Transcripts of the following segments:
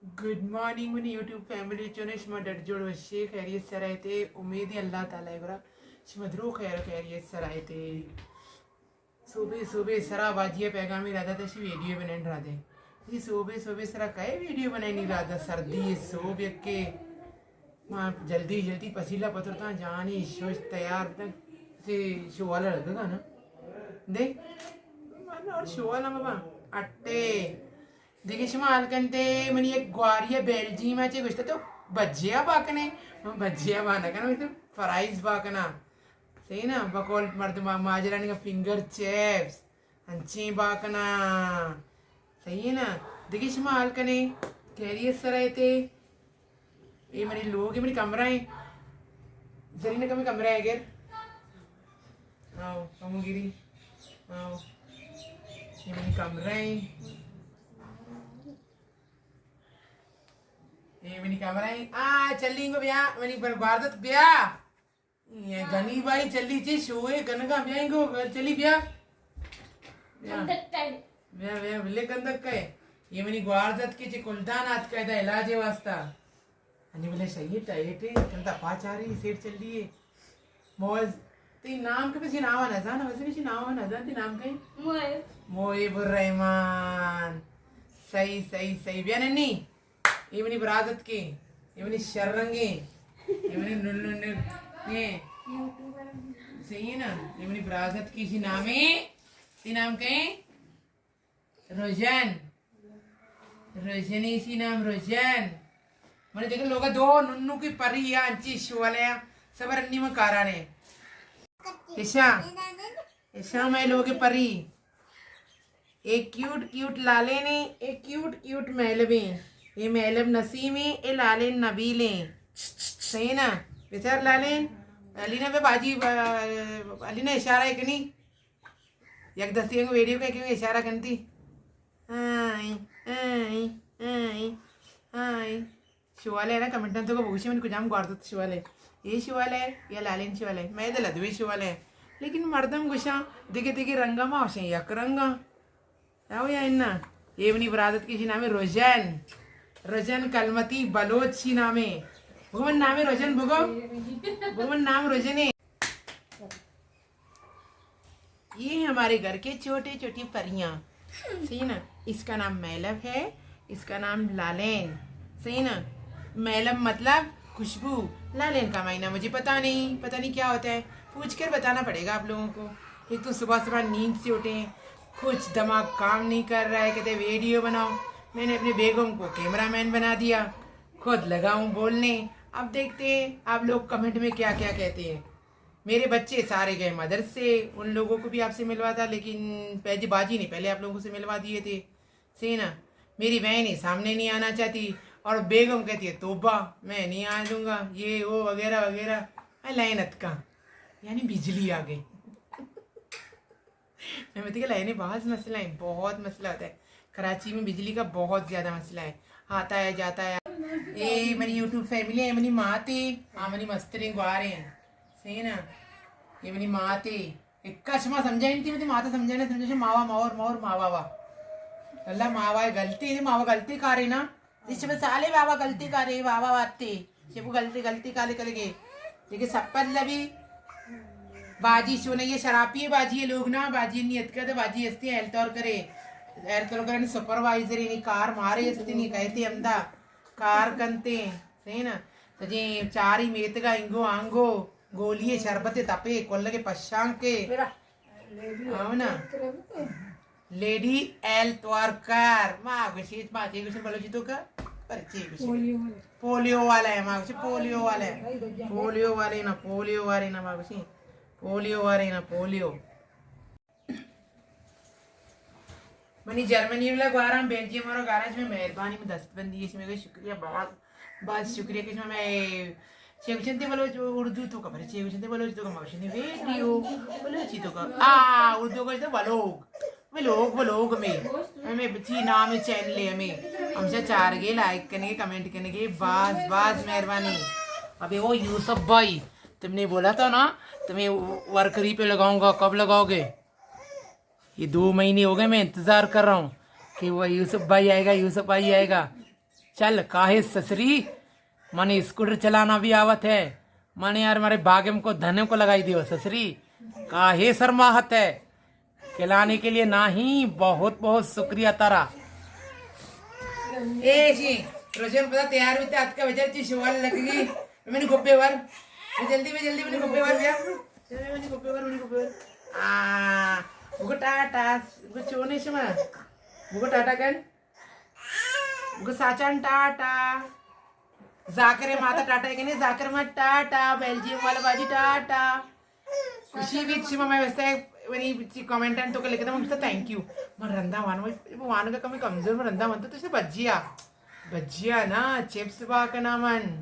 Good morning منی YouTube family, چون ئے شما؟ ڈڈ جوڑ وشے خیریت سرا ایتے؟ امید ایں اللہ تعالی گورا شما درو خیر و خیریت سرا ایتے۔ صوبے صوبے سرا باجی ءَ پیغامے رادا تشی ویڈیو بنائن رادا۔ جی صوبے صوبے سرا کئے ویڈیو بنائنی رادا؟ سردی ءِ صوب یکے ما جلدی جلدی پسیلا پترتاں، جانی شوش تیار تک سے شوالا لگگا نا۔ دے من اور شوالا بابا اٹے۔ دگہ شما حال کنتے، منی یک گواری ءَ بیلجیم ءَ چے گوشتہ تو بجیا با کنے؟ من بجیا با نہ کناں، من تو فرائز با کناں۔ صحیح نا؟ بقول مردم ماجرانی کا فنگر چپس انچیں با کناں۔ صحیح ہے نا؟ دگہ شما حال کنے، خیریت سرا ایتے؟ اے منی لوگ، اے منی کمرہ ایں۔ زرینہ کمے کمرہ ایں گر۔ آؤ، کمو گری۔ آؤ۔ اے منی کمرہ ایں۔ اے منی کمرہ ایں۔ آ، چلینگو بیا، منی پر گواردت بیا۔ اے گنی بھائی چلی چی شوئے کنگا، بیا انگو، چلی بیا۔ بیا۔ بیا، بیا، بلے کندک کئے۔ اے منی گوارزت کے چی کلدان آتکا ادا علاج واسطہ۔ انی بلے شہی ٹائٹ ہے، کل دپا چاری سیٹ چلی ہے۔ موز، تی نام کے پسی نام نہ زان، ویسے پسی نام نہ زان، تی نام کئے؟ موہب۔ موہب الرحمن۔ صحیح، صحیح، صحیح۔ بیا ننی۔ اے منی برازت کے، اے منی شررنگیں، اے منی نن نن اے۔ صحیح ہے نا؟ اے منی برازت کے، اسی نام ہے، اسی نام کئے؟ روشن۔ روشن، اسی نام روشن۔ منی دیکھ لوگا دو ننو کی پری یا انچی شوالے یا۔ صبر انی من کارانے۔ ایشاں۔ ایشاں مئے لوگ پری۔ اے کیوٹ کیوٹ لالین ایں، اے کیوٹ کیوٹ مہلب ایں۔ اے مہلب نسیم ایں، اے لالین نبیل ایں۔ صحیح نا؟ بچار لالین۔ علی نا بے باجی، علی نا اشارہ کنی۔ یک دستی انگو ویڈیو کئے کہ اشارہ کنتی۔ ہائیں، ہائیں، ہائیں، ہائیں۔ شوالے نا کمنٹاں تو بگوشی من کجام گواردت شوالے۔ اے شوالے یا لالین شوالے۔ مئے دل دوی شوالے۔ لیکن مردم گوشاں دگہ دگہ رنگا، ما گوشاں یک رنگا۔ او یا انا۔ اے منی برادت کشی نام روشن۔ روشن کلمتی بلوچ شی نامے۔ بگو من نام روشن بگو۔ بگو من نام روشن ہے۔ یہ ہیں ہمارے گھر کے چھوٹے چھوٹی پریاں۔ صحیح نا؟ اس کا نام میلب ہے، اس کا نام لالین۔ صحیح نا؟ میلب مطلب خوشبو، لالین کا معنی مجھے پتا نہیں، پتا نہیں کیا ہوتا ہے، پوچھ کر بتانا پڑے گا آپ لوگوں کو۔ ایک تو صبح صبح نیند سے اٹھے، کچھ دماغ کام نہیں کر رہا ہے، کہتے ویڈیو بناؤ۔ میں نے اپنے بیگم کو کیمرہ مین بنا دیا، خود لگا ہوں بولنے۔ اب دیکھتے ہیں آپ لوگ کمنٹ میں کیا کیا کہتے ہیں۔ میرے بچے سارے گئے مدرسے، ان لوگوں کو بھی آپ سے ملوا تھا، لیکن پہلے باجی نے پہلے آپ لوگوں سے ملوا دیے تھے۔ سینا، میری بہنیں سامنے نہیں آنا چاہتی اور بیگم کہتی ہے، "توبہ، میں نہیں آنے دوں گا"، یہ وہ وغیرہ وغیرہ۔ اے لائن اتکا، یعنی بجلی آ گئی۔ میں بتائی کہ لائن باز مسئلہ ہے، بہت مسئلہ ہوتا ہے۔ کراچی میں بجلی کا بہت زیادہ مسئلہ ہے، آتا ہے جاتا ہے۔ اے منی یوٹیوب فیملی ہے، منی ماتے، آ منی مستریں گوارے ہیں، صحیح نا؟ یہ منی ماتے۔ اکا شما سمجھائیں تھی، متی ماتا سمجھانے سمجھا، ماوا مور مور ماوا وا۔ اللہ ماوا غلطی، ماوا غلطی کارے نا۔ اے شپ سالے بابا غلطی کارے، بابا واتے۔ شپ غلطی، غلطی کالے کلگے۔ لیکن سپر لبی۔ باجی شو نہیں ہے، شرابی ہے باجی، یہ لوگ نا، باجی نہیں اتکا تو باجی ہستی ہے، ہیلتھ ورکر ہے۔ ہیلتھ ورکر نے سپروائزر ہے، نہیں کار مارے ہستی نہیں، کہتے ہمدا کار کنتے ہیں، صحیح نا؟ تو جی چاری میتگا انگو آنگو، گولی شربت تپے، کلگے پشان کے۔ ہاں نا۔ Lady health worker. ما گوشی، ما چے گوشی بلوچی تو کا؟ پر چے گوشی؟ پولیو والا۔ پولیو والا ہے، ما گوشی پولیو والا ہے۔ پولیو والے نا، پولیو والے نا، ما گوشی پولیو والے نا، پولیو۔ منی جرمنی والا گوارا، بیلجیم والا گوارا، شمئے مہربانی، من دست بندی، شمئے شکریہ، باز باز شکریہ کہ شما مئے چے گوشنتے بلوچ، اردو تو کا، پر چے گوشنتے بلوچ تو کا، ما گوشنتے ویڈیو بلوچی تو کا۔ آ، اردو گوشتے ولوگ۔ ولوگ، ولوگ ہمے۔ ہمے بچی نام چینل ہے ہمے۔ ہمشا چارگے، لائک کنگے، کمنٹ کنگے، باز باز مہربانی۔ ابے او یوسف بھائی، تم نے بولا تھا نا، تمہیں ورکری پہ لگاؤں گا، کب لگاؤ گے؟ یہ دو مہینے ہو گئے، میں انتظار کر رہا ہوں کہ وہ یوسف بھائی آئے گا، یوسف بھائی آئے گا۔ چل کاہے سسری، من اسکوٹر چلانا بھی آوت ہے۔ من یار مارے باغم کو دھنم کو لگائی دیو سسری۔ کاہے سرماہت ہے، کھلانے کے لیے نہیں، بہت بہت شکریہ ترا۔ اے شی، روشن پتا تیار بیتا، اتکا بچار چی شوال لگی۔ منی گپے ور، جلدی میں جلدی منی گپے ور بیا۔ منی گپے ور، منی گپے ور۔ آ، بگو ٹاٹا، بگو چونے شما۔ بگو ٹاٹا کن۔ بگو ساچان ٹاٹا۔ ذاکر ماتا ٹاٹا کنے، ذاکر مات ٹاٹا، بیلجیم والا باجی ٹاٹا۔ خوشی بیت شما مئے واسطہ منی چی کمنٹاں تو کہ لکھتا، من گوشتا تھینک یو۔ من رندا وان، وان کا کمی کمزور، من رندا وان تو تو بجیا۔ بجیا نا، چپس با کنا من۔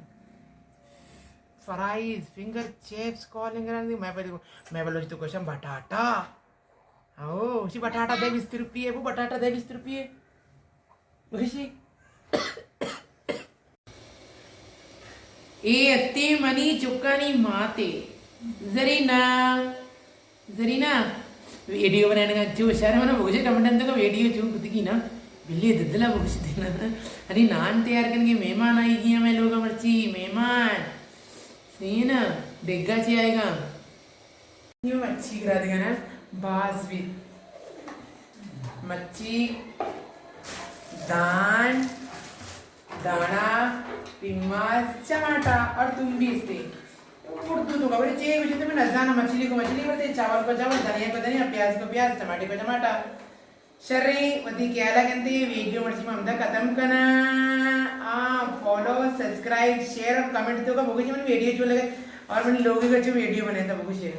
فرائز، فنگر چپس، کولنگ رنگ دی، میں بلے، میں بلوچ تو گوشم بٹاٹا۔ او، شی بٹاٹا دے بیست روپیے، وہ بٹاٹا دے بیست روپیے۔ وشی۔ اے اتے منی چکانی ماتے۔ زرینا، زرینا، ویڈیو بنانا جو شر منا بگوشے کمنٹ انت کا ویڈیو جو کتگی نا، بلی ددلا بگوش دینا۔ ارے نان تیار کرنے کے مہمان آئی گیا میں لوگ مرچی مہمان۔ سینا، ڈگا چی آئے گا؟ یہ مچھی گرا دیگا نا، باز بھی۔ مچھی، دان، دانا، پیماز، چماٹا اور تم بھی اس پہ۔ اردو تو خبر چیئے، کچھ تو میں نزانا، مچھلی کو مچھلی بولتے، چاول کو چاول، دھنیا کو دھنیا، پیاز کو پیاز، ٹماٹے کو ٹماٹا۔ شریں، وتی خیال ء کنت، اے ویڈیو مرچی من ہمدا ختم کناں۔ آ، فالو، سبسکرائب، شیئر اور کمنٹ تو کا بگوشی من ویڈیو چون لگے اور من لوگی کا چون ویڈیو بنے تو بگوشی۔